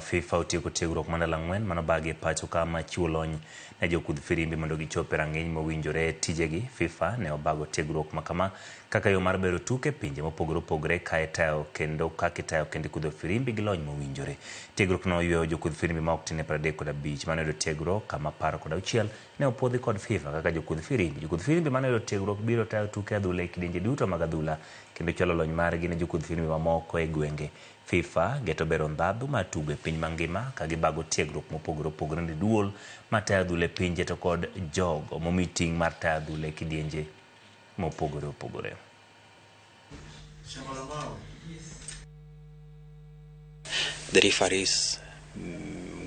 FIFA otieko tiegruok mar ndalo 4 manobagi e pacho ka machiwo lony ne jokudh firimbi mondo gichop e rang'iny mowinjore tijegi. FIFA ne obago tiegruok makama kaka yo mar bero tuke pinje mopogore opogore ka itayo kendo kaka itayo kendo ikudho firimbi gi lony mowinjore. Tiegruok no oyweyo jokudh firimbi ma ok tin ne 35 mane oyudo tiegruok kama 16 ne opuodhi kod FIFA kaka jokudh firimbi. Jokudh firimbi mane oyudo tiegruok biro tayo tuke adhula e kidienje duto mag adhula kendo chwalo lony margi ne jokudh firimbi mamoko e gwenge. FIFA geto bero ndhadhu mar tugo e piny mangima ka gibago tiegruok mopogore opogore ne duol matayo adhula e pinje to kod jogo momi ting' mar tayo adhula e kidienje mopogore opogore. The referees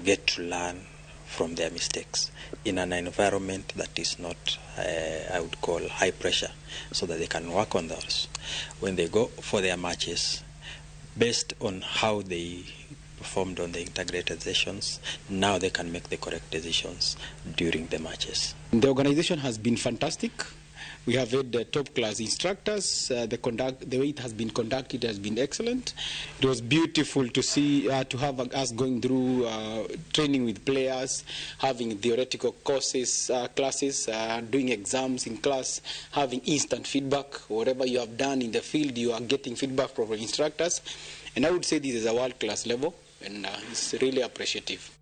get to learn from their mistakes in an environment that is not, I would call, high pressure, so that they can work on those. When they go for their matches, based on how they performed on the integrated sessions, now they can make the correct decisions during the matches. The organization has been fantastic. We have had top-class instructors. The way it has been conducted has been excellent. It was beautiful to see, to have us going through training with players, having theoretical courses, classes, doing exams in class, having instant feedback. Whatever you have done in the field, you are getting feedback from instructors. And I would say this is a world-class level, and it's really appreciative.